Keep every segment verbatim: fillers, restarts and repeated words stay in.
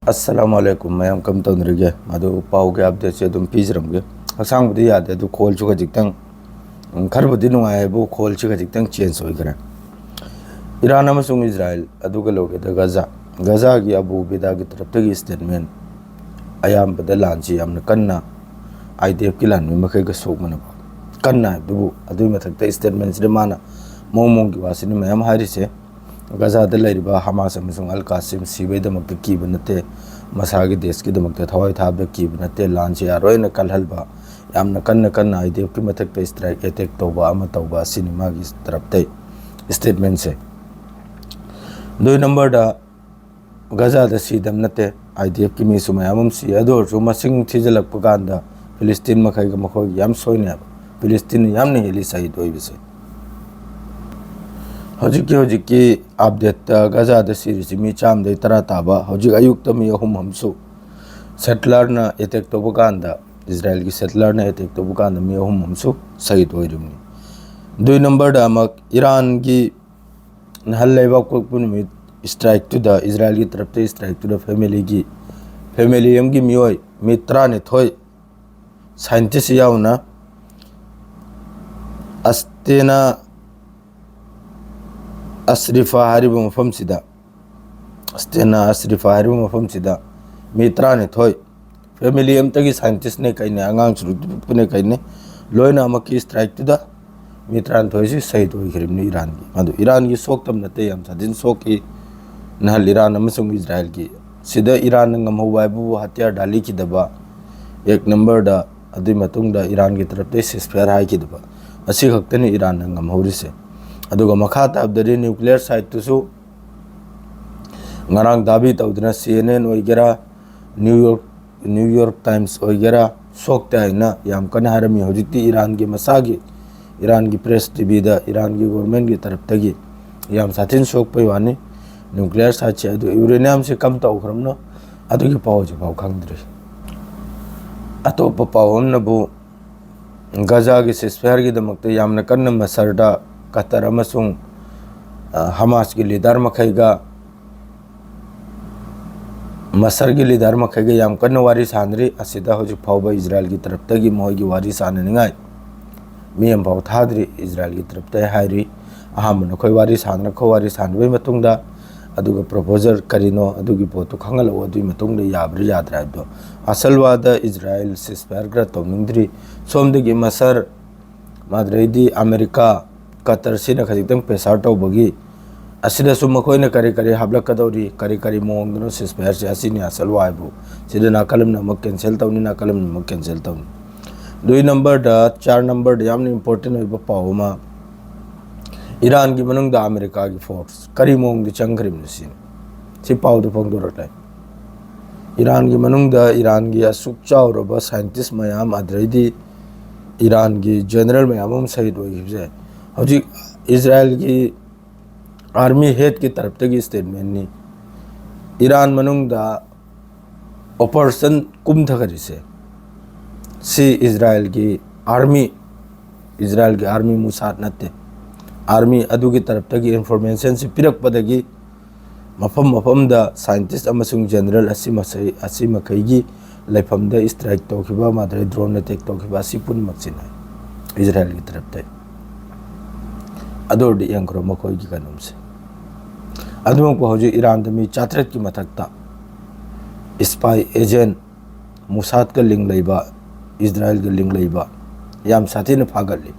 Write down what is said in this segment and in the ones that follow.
ꯑꯁꯂꯥꯃꯨ ꯑꯂꯥꯏꯀꯨꯝ ꯃꯌꯥꯝ, ꯀꯝ ꯇꯧꯅꯔꯤꯒꯦ? ꯑꯗꯨ ꯄꯥꯎꯒꯤ ꯑꯞꯗꯦꯠꯁꯦ ꯑꯗꯨꯝ ꯄꯤꯖꯔꯝꯒꯦ꯫ ꯍꯛꯆꯥꯡꯕꯨꯗꯤ ꯌꯥꯗꯦ, ꯑꯗꯨ ꯈꯣꯜꯁꯨ ꯈꯖꯤꯛꯇꯪ, ꯎꯝ, ꯈꯔꯕꯨꯗꯤ ꯅꯨꯡꯉꯥꯏ ꯍꯥꯏꯕꯨ ꯈꯣꯜꯁꯤ ꯈꯖꯤꯛꯇꯪ ꯆꯦꯟꯖ ꯑꯣꯏꯈ꯭ꯔꯦ꯫ ꯏꯔꯥꯟ ꯑꯃꯁꯨꯡ ꯏꯖꯔꯥꯏꯜ, ꯑꯗꯨꯒ ꯂꯣꯏꯒꯗ ꯒꯖꯥ꯫ ꯒꯖꯥꯒꯤ ꯑꯕꯨ ꯎꯕꯦꯗꯥꯒꯤ ꯇꯔꯞꯇꯒꯤ ꯁ꯭ꯇꯦꯠꯃꯦꯟ, ꯑꯌꯥꯝꯕꯗ ꯂꯥꯟꯁꯤ ꯌꯥꯝꯅ ꯀꯟꯅ ꯑꯥꯏ ꯗꯤ ꯑꯦꯐꯀꯤ ꯂꯥꯟꯃꯤ ꯃꯈꯩꯒ ꯁꯣꯛꯃꯤꯟꯅꯕ꯫ ꯀꯟꯅ ꯍꯥꯏꯕꯗꯨꯕꯨ ꯑꯗꯨꯒꯤ ꯃꯊꯛꯇ ꯁ꯭ꯇꯦꯠꯃꯦꯟꯁꯤꯗ ꯃꯥꯅ ꯃꯑꯣꯡ ꯃꯑꯣꯡꯒꯤ ꯋꯥꯁꯤꯅꯤ ꯃꯌꯥꯝ ꯍꯥꯏꯔꯤꯁꯦ꯫ ꯒꯖꯥꯗ ꯂꯩꯔꯤꯕ ꯍꯃꯥꯁ ꯑꯃꯁꯨꯡ ꯑꯜ ꯀꯥꯁꯤꯝ ꯁꯤꯕꯩꯗꯃꯛꯇ ꯀꯤꯕ ꯅꯠꯇꯦ, ꯃꯁꯥꯒꯤ ꯗꯦꯁꯀꯤꯗꯃꯛꯇ ꯊꯋꯥꯏ ꯊꯥꯕꯗ ꯀꯤꯕ ꯅꯠꯇꯦ, ꯂꯥꯟꯁꯤ ꯌꯥꯔꯣꯏꯅ ꯀꯜꯍꯟꯕ, ꯌꯥꯝꯅ ꯀꯟꯅ ꯀꯟꯅ ꯑꯥꯏ ꯗꯤ ꯑꯦꯐꯀꯤ ꯃꯊꯛꯇ ꯏꯁꯇ꯭ꯔꯥꯏꯛ ꯑꯦꯇꯦꯛ ꯇꯧꯕ ꯑꯃ ꯇꯧꯕ, ꯑꯁꯤꯅꯤ ꯃꯥꯒꯤ ꯇꯔꯞꯇꯩ ꯁ꯭ꯇꯦꯠꯃꯦꯟꯁꯦ꯫ ꯑꯗꯨꯒꯤ ꯅꯝꯕꯔꯗ ꯒꯖꯥꯗ ꯁꯤꯗꯕ ꯅꯠꯇꯦ, ꯑꯥꯏ ꯗꯤ ꯑꯦꯐꯀꯤ ꯃꯤꯁꯨ ꯃꯌꯥꯝ ꯑꯃ ꯁꯤ, ꯑꯗꯨ ꯑꯣꯏꯔꯁꯨ ꯃꯁꯤꯡ ꯊꯤꯖꯤꯜꯂꯛꯄ ꯀꯥꯟꯗ ꯐꯤꯂꯤꯁꯇꯤꯟ ꯃꯈꯩꯒ ꯃꯈꯣꯏꯒ ꯌꯥꯝ ꯁꯣꯏꯅꯩ ꯍꯥꯏꯕ꯫ ꯐꯤꯂꯤꯁꯇꯤꯟꯅ ꯌꯥꯝꯅ ꯍꯦꯜꯂꯤ ꯁꯍꯤꯗ ꯑꯣꯏꯕꯁꯦ꯫ ꯍꯧꯖꯤꯛꯀꯤ ꯍꯧꯖꯤꯛꯀꯤ ꯑꯞꯗꯦꯠꯇ ꯒꯖꯥꯗ ꯁꯤꯔꯤꯁꯤ ꯃꯤ ꯆꯥꯝꯃꯗꯩ ꯇꯔꯥ ꯇꯥꯕ, ꯍꯧꯖꯤꯛ ꯑꯌꯨꯛꯇ ꯃꯤ ꯑꯍꯨꯝ ꯑꯃꯁꯨ ꯁꯦꯇꯂꯔꯅ ꯑꯦꯇꯦꯛ ꯇꯧꯕ ꯀꯥꯟꯗ, ꯏꯖꯔꯥꯏꯜꯒꯤ ꯁꯦꯇꯂꯔꯅ ꯑꯦꯇꯦꯛ ꯇꯧꯕ ꯀꯥꯟꯗ ꯃꯤ ꯑꯍꯨꯝ ꯑꯃꯁꯨ ꯁꯍꯤꯗ ꯑꯣꯏꯔꯤꯕꯅꯤ꯫ ꯑꯗꯨꯒꯤ ꯅꯝꯕꯔꯗ ꯑꯃꯨꯛ ꯏꯔꯥꯟꯒꯤ ꯅꯍꯥꯟ ꯂꯩꯕꯥꯛ ꯄꯣꯛꯄ ꯅꯨꯃꯤꯠ ꯏꯁꯇ꯭ꯔꯥꯏꯛꯇꯨꯗ, ꯏꯖꯔꯥꯏꯜꯒꯤ ꯇꯔꯞꯇ ꯏꯁꯇ꯭ꯔꯥꯏꯛꯇꯨꯗ ꯐꯦꯃꯤꯂꯤꯒꯤ, ꯐꯦꯃꯤꯂꯤ ꯑꯃꯒꯤ ꯃꯤꯑꯣꯏ ꯃꯤ ꯇꯔꯥꯅꯤꯊꯣꯏ, ꯁꯥꯏꯟꯇꯤꯁ ꯌꯥꯎꯅ ꯑꯁꯇꯦꯅꯥ ꯑꯁꯔꯤꯐꯥ ꯍꯥꯏꯔꯤꯕ ꯃꯐꯝꯁꯤꯗ, ꯑꯁꯇꯦꯅꯥ ꯑꯁꯔꯤꯐꯥ ꯍꯥꯏꯔꯤꯕ ꯃꯐꯝꯁꯤꯗ ꯃꯤ ꯇꯔꯥꯅꯤꯊꯣꯏ, ꯐꯦꯃꯤꯂꯤ ꯑꯃꯇꯒꯤ ꯁꯥꯏꯟꯇꯤꯁꯅꯦ ꯀꯩꯅꯦ, ꯑꯉꯥꯡ ꯁꯨꯔꯨ ꯄꯨꯅꯦ ꯀꯩꯅꯦ, ꯂꯣꯏꯅꯃꯛꯀꯤ ꯏꯁꯇ꯭ꯔꯥꯏꯛꯇꯨꯗ ꯃꯤ ꯇꯔꯥꯅꯤꯊꯣꯏꯁꯤ ꯁꯍꯤꯗ ꯑꯣꯏꯈ꯭ꯔꯤꯕꯅꯤ ꯏꯔꯥꯟꯒꯤ꯫ ꯑꯗꯨ ꯏꯔꯥꯟꯒꯤ ꯁꯣꯛꯇꯕ ꯅꯠꯇꯦ, ꯌꯥꯝ ꯁꯥꯊꯤꯅ ꯁꯣꯛꯈꯤ꯫ ꯅꯍꯥꯟ ꯏꯔꯥꯟ ꯑꯃꯁꯨꯡ ꯏꯖꯔꯥꯏꯜꯒꯤ ꯁꯤꯗ ꯏꯔꯥꯟꯅ ꯉꯝꯍꯧꯕ ꯍꯥꯏꯕꯕꯨ ꯍꯇꯤꯌꯥꯔ ꯗꯥꯂꯤꯈꯤꯗꯕ, ꯑꯦꯛ ꯅꯝꯕꯔꯗ, ꯑꯗꯨꯒꯤ ꯃꯇꯨꯡꯗ ꯏꯔꯥꯟꯒꯤ ꯇꯔꯞꯇꯒꯤ ꯁꯤꯁꯐꯦꯌꯔ ꯍꯥꯏꯈꯤꯗꯕ, ꯑꯁꯤ ꯈꯛꯇꯅꯤ ꯏꯔꯥꯟꯅ ꯉꯝꯍꯧꯔꯤꯁꯦ꯫ ꯑꯗꯨꯒ ꯃꯈꯥ ꯇꯥꯕꯗꯗꯤ ꯅ꯭ꯌꯨꯀ꯭ꯂꯤꯌꯔ ꯁꯥꯏꯠꯇꯨꯁꯨ ꯉꯔꯥꯡ ꯗꯥꯕꯤ ꯇꯧꯗꯅ ꯁꯤ ꯑꯦꯟ ꯑꯦꯟ ꯑꯣꯏꯒꯦꯔꯥ, new York, new York times ꯑꯣꯏꯒꯦꯔꯥ ꯁꯣꯛꯇꯦ ꯍꯥꯏꯅ ꯌꯥꯝ ꯀꯟꯅ ꯍꯥꯏꯔꯝꯃꯤ꯫ ꯍꯧꯖꯤꯛꯇꯤ ꯏꯔꯥꯟꯒꯤ ꯃꯁꯥꯒꯤ, ꯏꯔꯥꯟꯒꯤ ꯄ꯭ꯔꯦꯁ ꯇꯤ ꯚꯤꯗ ꯏꯔꯥꯟꯒꯤ ꯒꯣꯔꯃꯦꯟꯒꯤ ꯇꯔꯞꯇꯒꯤ ꯌꯥꯝ ꯁꯥꯊꯤꯅ ꯁꯣꯛꯄꯩ ꯋꯥꯅꯤ꯫ ꯅ꯭ꯌꯨꯀ꯭ꯂꯤꯌꯔ ꯁꯥꯏꯠꯁꯦ, ꯑꯗꯨ ꯌꯨꯔꯦꯅꯤꯌꯝꯁꯦ ꯀꯝ ꯇꯧꯈ꯭ꯔꯕꯅꯣ ꯑꯗꯨꯒꯤ ꯄꯥꯎ ꯍꯧꯖꯤꯛꯐꯥꯎ ꯈꯪꯗ꯭ꯔꯤ꯫ ꯑꯇꯣꯞꯄ ꯄꯥꯎ ꯑꯃꯅꯕꯨ ꯒꯖꯥꯒꯤ ꯁꯤꯁꯐꯦꯌꯔꯒꯤꯗꯃꯛꯇ ꯌꯥꯝꯅ ꯀꯟꯅ ꯃꯁꯔꯗ ꯀꯇꯔ ꯑꯃꯁꯨꯡ, ꯑ, ꯍꯃꯥꯁꯀꯤ ꯂꯤꯗꯔ ꯃꯈꯩꯒ ꯃꯁꯔꯒꯤ ꯂꯤꯗꯔ ꯃꯈꯩꯒ ꯌꯥꯝ ꯀꯟꯅ ꯋꯥꯔꯤ ꯁꯥꯟꯅꯔꯤ꯫ ꯑꯁꯤꯗ ꯍꯧꯖꯤꯛ ꯐꯥꯎꯕ ꯏꯖꯔꯥꯏꯜꯒꯤ ꯇꯔꯞꯇꯒꯤ ꯃꯈꯣꯏꯒꯤ ꯋꯥꯔꯤ ꯁꯥꯟꯅꯅꯤꯡꯉꯥꯏ ꯃꯤ ꯑꯃꯐꯥꯎ ꯊꯥꯗ꯭ꯔꯤ꯫ ꯏꯖꯔꯥꯏꯜꯒꯤ ꯇꯔꯞꯇ ꯍꯥꯏꯔꯤ, ꯑꯍꯥꯟꯕ ꯅꯈꯣꯏ ꯋꯥꯔꯤ ꯁꯥꯟꯅꯔꯛꯈꯣ, ꯋꯥꯔꯤ ꯁꯥꯟꯅꯕꯒꯤ ꯃꯇꯨꯡꯗ ꯑꯗꯨꯒ ꯄ꯭ꯔꯣꯄꯣꯖꯔ ꯀꯔꯤꯅꯣ ꯑꯗꯨꯒꯤ ꯄꯣꯠꯇꯨ ꯈꯪꯍꯜꯂꯛꯑꯣ, ꯑꯗꯨꯒꯤ ꯃꯇꯨꯡꯗ ꯌꯥꯕ꯭ꯔꯥ ꯌꯥꯗ꯭ꯔꯥ ꯍꯥꯏꯕꯗꯣ꯫ ꯑꯁꯜ ꯋꯥꯗ ꯏꯖꯔꯥꯏꯜ ꯁꯤꯁꯐꯥꯌꯔ ꯈꯔ ꯇꯧꯅꯤꯡꯗ꯭ꯔꯤ꯫ ꯁꯣꯝꯗꯒꯤ ꯃꯁꯔ, ꯑꯗꯨꯗꯩꯗꯤ ꯑꯃꯦꯔꯤꯀꯥ, ꯀꯇꯔꯁꯤꯅ ꯈꯖꯤꯛꯇꯪ ꯄ꯭ꯔꯦꯁꯥꯔ ꯇꯧꯕꯒꯤ ꯑꯁꯤꯗꯁꯨ ꯃꯈꯣꯏꯅ ꯀꯔꯤ ꯀꯔꯤ ꯍꯥꯞꯂꯛꯀꯗꯧꯔꯤ, ꯀꯔꯤ ꯀꯔꯤ ꯃꯑꯣꯡꯗꯅꯣ ꯁꯤꯁꯐꯥꯌꯔꯁꯦ, ꯑꯁꯤꯅꯤ ꯑꯁꯜ ꯋꯥ ꯍꯥꯏꯕꯨ꯫ ꯁꯤꯗ ꯅꯥꯀꯜ ꯑꯃꯅ ꯑꯃꯨꯛ ꯀꯦꯟꯁꯦꯜ ꯇꯧꯅꯤ, ꯅꯥꯀꯜ ꯑꯃꯅ ꯑꯃꯨꯛ ꯀꯦꯟꯁꯦꯜ ꯇꯧꯅꯤ꯫ ꯑꯗꯨꯒꯤ ꯅꯝꯕꯔꯗ, ꯆꯥꯔ ꯅꯝꯕꯔꯗ ꯌꯥꯝꯅ ꯏꯝꯄꯣꯔꯇꯦꯟ ꯑꯣꯏꯕ ꯄꯥꯎ ꯑꯃ, ꯏꯔꯥꯟꯒꯤ ꯃꯅꯨꯡꯗ ꯑꯃꯦꯔꯤꯀꯥꯒꯤ ꯐꯣꯔꯁ ꯀꯔꯤ ꯃꯑꯣꯡꯗ ꯆꯪꯈ꯭ꯔꯤꯕꯅꯣ ꯁꯤꯅꯤ꯫ ꯁꯤ ꯄꯥꯎꯗ ꯐꯣꯡꯗꯣꯔꯛꯂꯦ꯫ ꯏꯔꯥꯟꯒꯤ ꯃꯅꯨꯡꯗ ꯏꯔꯥꯟꯒꯤ ꯑꯁꯨꯛ ꯆꯥꯎꯔꯕ ꯁꯥꯏꯟꯇꯤꯁ ꯃꯌꯥꯝ, ꯑꯗꯨꯗꯩꯗꯤ ꯏꯔꯥꯟꯒꯤ ꯖꯦꯅꯔꯦꯜ ꯃꯌꯥꯝ ꯑꯃ ꯁꯍꯤꯗ ꯑꯣꯏꯈꯤꯕꯁꯦ, ꯍꯧꯖꯤꯛ ꯏꯖꯔꯥꯏꯜꯒꯤ ꯑꯥꯔꯃꯤ ꯍꯦꯗꯀꯤ ꯇꯔꯞꯇꯒꯤ ꯁ꯭ꯇꯦꯠꯃꯦꯟꯅꯤ꯫ ꯏꯔꯥꯟ ꯃꯅꯨꯡꯗ ꯑꯣꯄꯔꯦꯁꯟ ꯀꯨꯝꯊꯈꯔꯤꯁꯦ, ꯁꯤ ꯏꯖꯔꯥꯏꯜꯒꯤ ꯑꯥꯔꯃꯤ, ꯏꯖꯔꯥꯏꯜꯒꯤ ꯑꯥꯔꯃꯤ, ꯃꯨꯁꯥꯗ ꯅꯠꯇꯦ, ꯑꯥꯔꯃꯤ ꯑꯗꯨꯒꯤ ꯇꯔꯞꯇꯒꯤ ꯏꯟꯐꯣꯔꯃꯦꯁꯟꯁꯤ ꯄꯤꯔꯛꯄꯗꯒꯤ ꯃꯐꯝ ꯃꯐꯝꯗ ꯁꯥꯏꯟꯇꯤꯁ ꯑꯃꯁꯨꯡ ꯖꯦꯅꯔꯦꯜ ꯑꯁꯤ ꯃꯁꯩ-, ꯑꯁꯤ ꯃꯈꯩꯒꯤ ꯂꯩꯐꯝꯗ ꯏꯁꯇ꯭ꯔꯥꯏꯛ ꯇꯧꯈꯤꯕ, ꯃꯗꯨꯗꯩ ꯗ꯭ꯔꯣꯟ ꯑꯦꯇꯦꯛ ꯇꯧꯈꯤꯕ ꯑꯁꯤ ꯄꯨꯝꯅꯃꯛꯁꯤꯅ ꯏꯖꯔꯥꯏꯜꯒꯤ ꯇꯔꯞꯇ꯫ ꯑꯗꯨ ꯑꯣꯏꯔꯗꯤ ꯌꯦꯡꯈ꯭ꯔꯣ ꯃꯈꯣꯏꯒꯤ ꯀꯩꯅꯣꯝꯁꯦ꯫ ꯑꯗꯨꯃꯛꯄꯨ ꯍꯧꯖꯤꯛ ꯏꯔꯥꯟꯗ ꯃꯤ ꯆꯥꯇ꯭ꯔꯦꯠꯀꯤ ꯃꯊꯛꯇ ꯏꯁꯄꯥꯏ ꯑꯦꯖꯦꯟ, ꯃꯨꯁꯥꯗꯀ ꯂꯤꯡ ꯂꯩꯕ, ꯏꯖꯔꯥꯏꯜꯒ ꯂꯤꯡ ꯂꯩꯕ ꯌꯥꯝ ꯁꯥꯊꯤꯅ ꯐꯥꯒꯠꯂꯤ꯫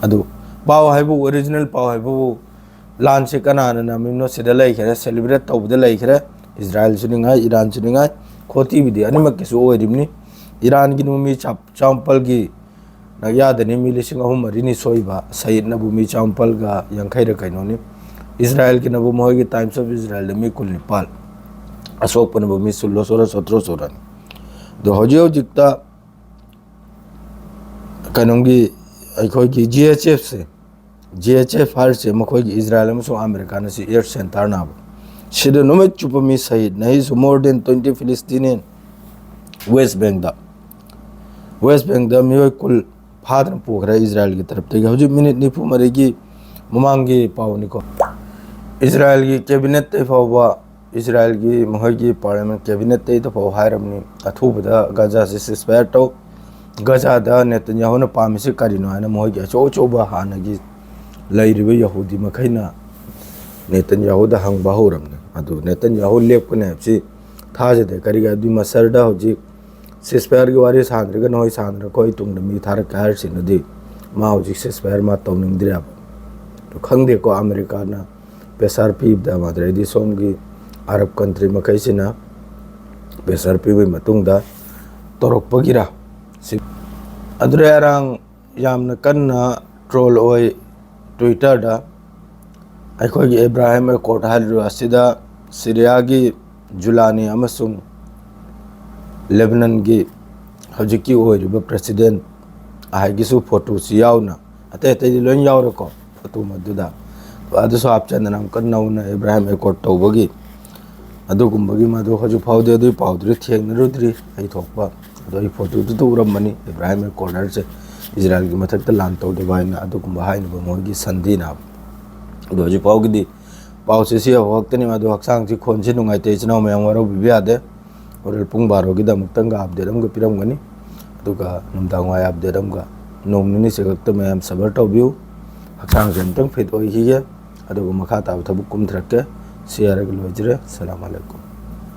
ꯑꯗꯨ ꯄꯥꯎ ꯍꯥꯏꯕꯕꯨ, ꯑꯣꯔꯤꯖꯤꯅꯦꯜ ꯄꯥꯎ ꯍꯥꯏꯕꯕꯨ, ꯂꯥꯟꯁꯦ ꯀꯅꯥꯅ ꯅꯝꯃꯤꯕꯅꯣ ꯁꯤꯗ ꯂꯩꯈ꯭ꯔꯦ, ꯁꯦꯂꯦꯕ꯭ꯔꯦꯠ ꯇꯧꯕꯗ ꯂꯩꯈ꯭ꯔꯦ꯫ ꯏꯖꯔꯥꯏꯜꯁꯨ ꯅꯤꯡꯉꯥꯏ, ꯏꯔꯥꯟꯁꯨ ꯅꯤꯡꯉꯥꯏ, ꯈꯣꯇꯤꯕꯨꯗꯤ ꯑꯅꯤꯃꯛꯀꯤꯁꯨ ꯑꯣꯏꯔꯤꯕꯅꯤ꯫ ꯏꯔꯥꯟꯒꯤꯅ ꯃꯤ ꯆꯥ-, ꯆꯥꯃꯥꯄꯜꯒꯤ ꯅꯛꯌꯥꯗꯅꯤ, ꯃꯤ ꯂꯤꯁꯤꯡ ꯑꯍꯨꯝ ꯃꯔꯤꯅꯤ ꯁꯣꯛꯏꯕ, ꯁꯍꯤꯗꯅꯕꯨ ꯃꯤ ꯆꯥꯃꯥꯄꯜꯒ ꯌꯥꯡꯈꯩꯔ ꯀꯩꯅꯣꯅꯤ꯫ ꯏꯖꯔꯥꯏꯜꯒꯤꯅꯕꯨ ꯃꯈꯣꯏꯒꯤ ꯇꯥꯏꯝꯁ ꯑꯣꯐ ꯏꯖꯔꯥꯏꯜꯗ ꯃꯤ ꯀꯨꯟꯅꯤꯄꯥꯜ, ꯑꯁꯣꯛꯄꯅꯕꯨ ꯃꯤ ꯁꯨꯜꯂꯣ ꯁꯣꯔ ꯁꯣꯇ꯭ꯔꯣ ꯁꯣꯔꯅꯤ꯫ ꯑꯗꯣ ꯍꯧꯖꯤꯛ ꯍꯧꯖꯤꯛꯇ ꯀꯩꯅꯣꯒꯤ, ꯑꯩꯈꯣꯏꯒꯤ ꯖꯤ ꯑꯩꯆ ꯑꯦꯐꯁꯦ, ꯖꯤ ꯑꯩꯆ ꯑꯦꯐ ꯍꯥꯏꯔꯤꯁꯦ ꯃꯈꯣꯏꯒꯤ ꯏꯖꯔꯥꯏꯜ ꯑꯃꯁꯨꯡ ꯑꯃꯦꯔꯤꯀꯥꯅ ꯁꯤ ꯑꯦꯌꯔ ꯁꯦꯟꯇꯔꯅꯦꯕ꯫ ꯁꯤꯗ ꯅꯨꯃꯤꯠ ꯆꯨꯞꯄ ꯃꯤ ꯁꯍꯤꯗ ꯅꯍꯤꯁꯨ more than twenty Palestinian West Bankꯗ, West Bankꯗ ꯃꯤꯑꯣꯏ ꯀꯨꯟ ꯐꯥꯗꯅ ꯄꯨꯈ꯭ꯔꯦ ꯏꯖꯔꯥꯏꯜꯒꯤ ꯇꯔꯞꯇꯒꯤ꯫ ꯍꯧꯖꯤꯛ ꯃꯤꯅꯤꯠ ꯅꯤꯐꯨ ꯃꯔꯤꯒꯤ ꯃꯃꯥꯡꯒꯤ ꯄꯥꯎꯅꯤꯀꯣ꯫ ꯏꯖꯔꯥꯏꯜꯒꯤ ꯀꯦꯕꯤꯅꯦꯠꯇꯩ ꯐꯥꯎꯕ ꯏꯖꯔꯥꯏꯜꯒꯤ ꯃꯈꯣꯏꯒꯤ ꯄꯥꯔꯂꯤꯌꯥꯃꯦꯟ ꯀꯦꯕꯤꯅꯦꯠꯇꯩꯗ ꯐꯥꯎ ꯍꯥꯏꯔꯕꯅꯤ, ꯑꯊꯨꯕꯗ ꯒꯖꯥꯁꯤ ceasefire ꯇꯧ꯫ ꯒꯖꯥꯗ ꯅꯦꯇꯟꯌꯥꯍꯨꯅ ꯄꯥꯝꯃꯤꯁꯤ ꯀꯔꯤꯅꯣ ꯍꯥꯏꯅ ꯃꯈꯣꯏꯒꯤ ꯑꯆꯧ ꯑꯆꯧꯕ ꯍꯥꯟꯅꯒꯤ ꯂꯩꯔꯤꯕ ꯌꯍꯨꯗꯤ ꯃꯈꯩꯅ ꯅꯦꯇꯟꯌꯥꯍꯨꯗ ꯍꯪꯕ ꯍꯧꯔꯕꯅꯤ꯫ ꯑꯗꯨ ꯅꯦꯇꯟꯌꯥꯍꯨ ꯂꯦꯞꯀꯅꯤ ꯍꯥꯏꯕꯁꯤ ꯊꯥꯖꯗꯦ꯫ ꯀꯔꯤꯒꯤ ꯍꯥꯏꯕꯗꯤ ꯃꯁꯔꯗ ꯍꯧꯖꯤꯛ ceasefireꯒꯤ ꯋꯥꯔꯤ ꯁꯥꯟꯅꯔꯒ ꯅꯈꯣꯏ ꯁꯥꯟꯅꯔꯒ ꯑꯩꯈꯣꯏ ꯇꯨꯡꯗ ꯃꯤ ꯊꯥꯔꯛꯀꯦ ꯍꯥꯏꯔꯤꯁꯤꯅꯗꯤ ꯃꯥ ꯍꯧꯖꯤꯛ ceasefire ꯃꯥ ꯇꯧꯅꯤꯡꯗ꯭ꯔꯦꯕ꯫ ꯑꯗꯨ ꯈꯪꯗꯦꯀꯣ, ꯑꯃꯦꯔꯤꯀꯥꯅ pressure ꯄꯤꯕꯗ ꯃꯥꯗ꯭ꯔꯦꯗꯤ ꯁꯣꯝꯒꯤ ꯑꯔꯕ country ꯃꯈꯩꯁꯤꯅ pressure ꯄꯤꯕꯒꯤ ꯃꯇꯨꯡꯗ ꯇꯧꯔꯛꯄꯒꯤꯔ? ꯁꯤ ꯑꯗꯨꯔꯦ ꯑꯔꯥꯡ ꯌꯥꯝꯅ ꯀꯟꯅ troll ꯑꯣꯏ Twitterꯗ꯫ ꯑꯩꯈꯣꯏꯒꯤ ꯑꯦꯕ꯭ꯔꯥꯍꯤꯝ ꯑꯦꯀꯣꯔꯗ ꯍꯥꯏꯔꯤꯕ ꯑꯁꯤꯗ ꯁꯤꯔꯤꯌꯥꯒꯤ ꯖꯨꯂꯥꯅꯤ ꯑꯃꯁꯨꯡ ꯂꯦꯕꯅꯟꯒꯤ ꯍꯧꯖꯤꯛꯀꯤ ꯑꯣꯏꯔꯤꯕ president ꯑꯍꯥꯏꯒꯤꯁꯨ ꯐꯣꯇꯣꯁꯤ ꯌꯥꯎꯅ, ꯑꯇꯩ ꯑꯇꯩꯗꯤ ꯂꯣꯏ ꯌꯥꯎꯔꯦꯀꯣ ꯐꯣꯇꯣ ꯃꯗꯨꯗ꯫ ꯑꯗꯨꯁꯨ ꯍꯥꯞꯆꯟꯗꯅ ꯑꯃꯨꯛꯀ ꯅꯧꯅ ꯑꯦꯕ꯭ꯔꯥꯍꯤꯝ ꯑꯦꯀꯣꯔꯗ ꯇꯧꯕꯒꯤ ꯑꯗꯨꯒꯨꯝꯕꯒꯤ ꯃꯗꯨ ꯍꯧꯖꯤꯛ ꯐꯥꯎꯗꯤ ꯑꯗꯨꯒꯤ ꯄꯥꯎꯗꯨꯗꯤ ꯊꯦꯡꯅꯔꯨꯗ꯭ꯔꯤ꯫ ꯑꯩ ꯊꯣꯛꯄ ꯑꯗꯣ ꯑꯩ ꯐꯣꯇꯣꯗꯨꯗ ꯎꯔꯝꯕꯅꯤ, ꯑꯦꯕ꯭ꯔꯥꯍꯤꯝ ꯑꯦꯀꯣꯔꯗ ꯍꯥꯏꯔꯤꯁꯦ ꯏꯖꯔꯥꯏꯜꯒꯤ ꯃꯊꯛꯇ ꯂꯥꯟ ꯇꯧꯗꯕ ꯍꯥꯏꯅ ꯑꯗꯨꯒꯨꯝꯕ ꯍꯥꯏꯅꯕ ꯃꯣꯏꯒꯤ ꯁꯟꯗꯤꯅ꯫ ꯑꯗꯣ ꯍꯧꯖꯤꯛ ꯐꯥꯎꯒꯤꯗꯤ ꯄꯥꯎꯁꯦ ꯁꯤ ꯌꯧꯔꯛꯇꯅꯤ꯫ ꯑꯗꯣ ꯍꯛꯆꯥꯡꯁꯤ ꯈꯣꯟꯁꯤ ꯅꯨꯡꯉꯥꯏꯇꯦ, ꯏꯆꯤꯟ ꯏꯅꯥꯎ ꯃꯌꯥꯝ ꯋꯥꯔꯧꯕꯤꯕ ꯌꯥꯗꯦ꯫ ꯍꯣꯔꯦꯟ ꯄꯨꯡ ꯕꯥꯔꯣꯒꯤꯗ ꯑꯃꯨꯛꯇꯪꯒ update ꯑꯃꯒ ꯄꯤꯔꯝꯒꯅꯤ, ꯑꯗꯨꯒ ꯅꯨꯡꯗꯥꯡ ꯋꯥꯏ update ꯑꯃꯒ꯫ ꯅꯣꯡ ꯅꯤꯅꯤꯁꯤ ꯈꯛꯇ ꯃꯌꯥꯝ ꯁꯕꯔ ꯇꯧꯕꯤꯌꯨ꯫ ꯍꯛꯆꯥꯡꯁꯦ ꯑꯃꯨꯛꯇꯪ ꯐꯤꯠ ꯑꯣꯏꯈꯤꯒꯦ, ꯑꯗꯨꯒ ꯃꯈꯥ ꯇꯥꯕ ꯊꯕꯛ ꯀꯨꯝꯊꯔꯛꯀꯦ꯫ ꯁꯤ ꯍꯥꯏꯔꯒ ꯂꯣꯏꯖꯔꯦ꯫ ꯁꯂꯥꯝ ꯑꯂꯩꯀꯨꯝ꯫